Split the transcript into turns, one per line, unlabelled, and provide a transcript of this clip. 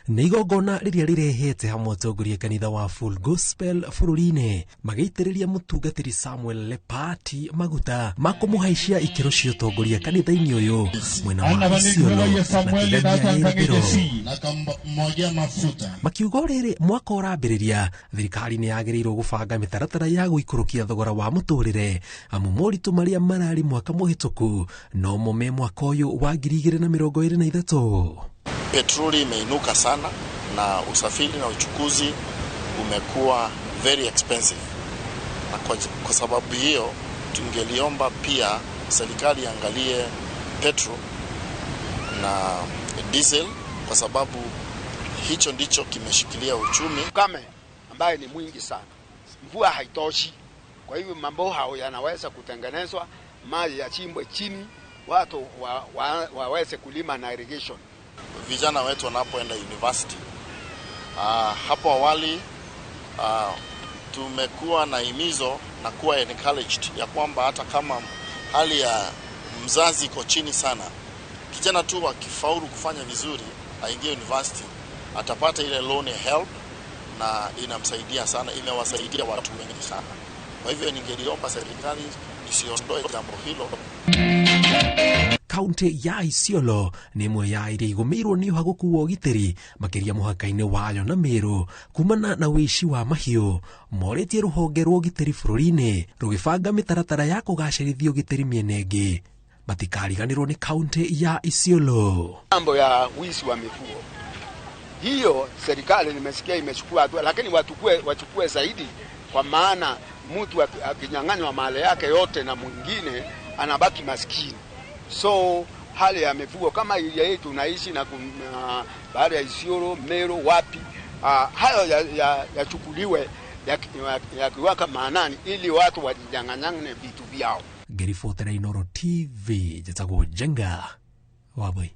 Nĩ igongona rĩrĩa rĩrehete hamwe atongoria kanitha wa Full Gospel bũrũri-inĩ magĩitĩrĩria mũtungatĩri Samuel Lepati maguta ma kũmũhaicia ikĩro cia ũtongoria kanitha-inĩ ũyũ mwena wa Isiolo na Tigania ya Irathĩro.
Na akamwagia mafuta.
Makiuga o rĩrĩ mwaka ũrambĩrĩria, thirikari nĩ yagĩrĩirwo gũbanga mĩtaratara ya gũikũrũkia thogora wa mũtũrĩre, amu moritũ marĩa mararĩ mwaka mũhĩtũku nomo me mwaka ũyũ wa 2023.
Petroli imeinuka sana na usafiri na uchukuzi umekuwa very expensive, na kwa sababu hiyo tungeliomba pia serikali iangalie petrol na diesel, kwa sababu hicho ndicho kimeshikilia uchumi.
Ukame ambaye ni mwingi sana, mvua haitoshi, kwa hivyo mambo hayo yanaweza kutengenezwa, maji yachimbwe chini, watu waweze kulima na irrigation.
Vijana wetu wanapoenda university, hapo awali tumekuwa na himizo na kuwa encouraged ya kwamba hata kama hali ya mzazi iko chini sana, kijana tu akifaulu kufanya vizuri aingie university atapata ile loan ya help, na inamsaidia sana, imewasaidia watu wengi sana. Kwa hivyo ningeliomba serikali isiondoe jambo hilo.
Kaunti ya Isiolo nĩ ĩmwe ya iria igũmĩirwo nĩ ũhagũku wa ũgitĩri makĩria mũhaka-inĩ wayo na Meru kumana na ũici wa mahiũ. Morĩtie rũhonge rwa ũgitĩri bũrũri-inĩ rũgĩbanga mĩtaratara ya kũgacĩrithia ũgitĩri mĩena ĩngĩ matikariganĩrwo nĩ kaunti ya Isiolo.
Mambo ya wizi wa mifugo hiyo serikali nimesikia imechukua hatua, lakini wachukue zaidi, kwa maana mtu akinyang'anywa mali yake yote na mwingine anabaki maskini. So hali ya mifugo kama ile yetu tunaishi na baada ya Isiolo, Meru, wapi, hayo yachukuliwe yakiweka maanani ili watu wajinyang'anyane vitu vyao.
Ngĩribotera Inooro TV, njĩtagwo Njenga Wambui.